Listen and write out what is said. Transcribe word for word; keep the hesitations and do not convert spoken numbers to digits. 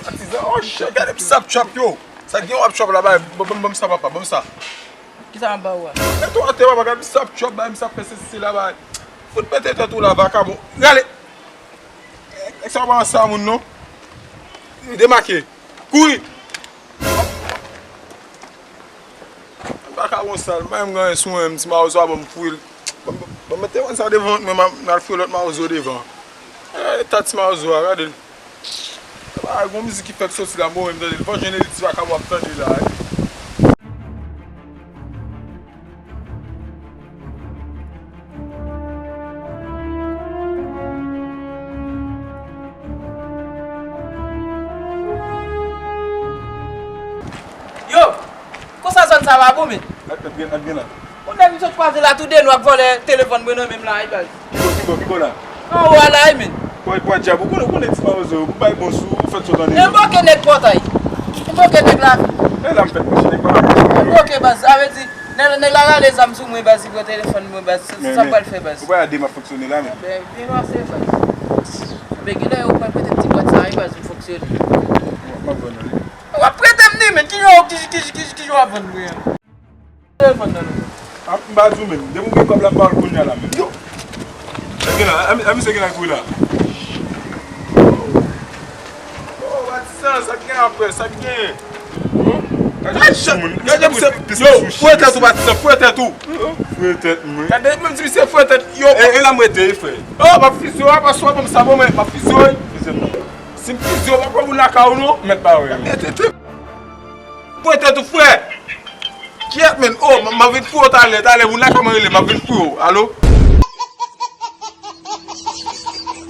Atizan, oh shit, gade m sap trap yo. Sa gen w ap trap la bay, ban m, ban m sa papa, ban m sa. Kisa m ap ba ou a? Mete w atè papa, gade m sap trap bay, m sap fè sesi la bay. Fout mete tèt ou la vakabon. Rale. Nèg sa pa ansanm moun non. Demake. Kouri. Vakabon sal, m pa menm gen anyen sou mwen, m ti mawozo a ban m fouye l. Ban m, ban m mete konn sa devan vant mwen, m al fouye lòt mawozo devan. Eh, ta ti mawozo a, gade l. Sa pa gon mizik ki fèk soti la, m bon menm tande l. Fò jwenn li ti vakabon ap tande la. Yo! Konsa zòn sa va bon, men? Ak, ak gen, ak gen la. Yon nèg m sot kwaze la, tou de nou ap vòlè telefòn mwen nan men m la, wi, baz. Ki bò, ki bò, ki bò la? Anwo a la, wi, men. Bòy, bòy, dyab, ou konnen, ou konnen ti mawozo, ou bay bon sou, ou fèk sot andedan. Enboke nèg pòtay. Enboke nèg la. E la m fèk mache, nèg pa la. Enboke, baz, sa vle di, nèg, nèg la rale zam sou mwen, baz, li pran telefòn mwen, baz. Se sa m pral fè, baz. Ou pa gade m ap fonksyone la, men. Ben, byen pase, baz. Ben, genlè yo pral prete m ti bwat sa, wi, baz, m fonksyone. M ap vann li. W ap prete m li, men. Ki jan, ki, ki, ki, ki jan w ap vann mwen an? Telefòn nan, non. Ah, m pa di w menm. Depi w gen kòb la, m pa wè l kounye a la menm. Yo! Sa k gen la? A, a, misye gen la kouri la. Oh, Batista, sa k gen apre? Sa k gen? Gade, gade misye. Yo, fouye tèt ou, Batista, fouye tèt ou. Fouye tèt mwen. Gade, menm si misye fouye tèt, yo. E, e la m rete, frè. Oh, m ap fizye w, apa sou a ban m sa bon, men m ap fizye w. Fizye m nan. Si m fizye w, m ap pran moun lakay ou, non. Mèt pa wè. Gade tèt. Pran tèt ou, frè. Kyèt, men. Oh, m, m ap vin fouye w talè, talè, moun lakay mwen rele, m ap vin fouye w. Alo?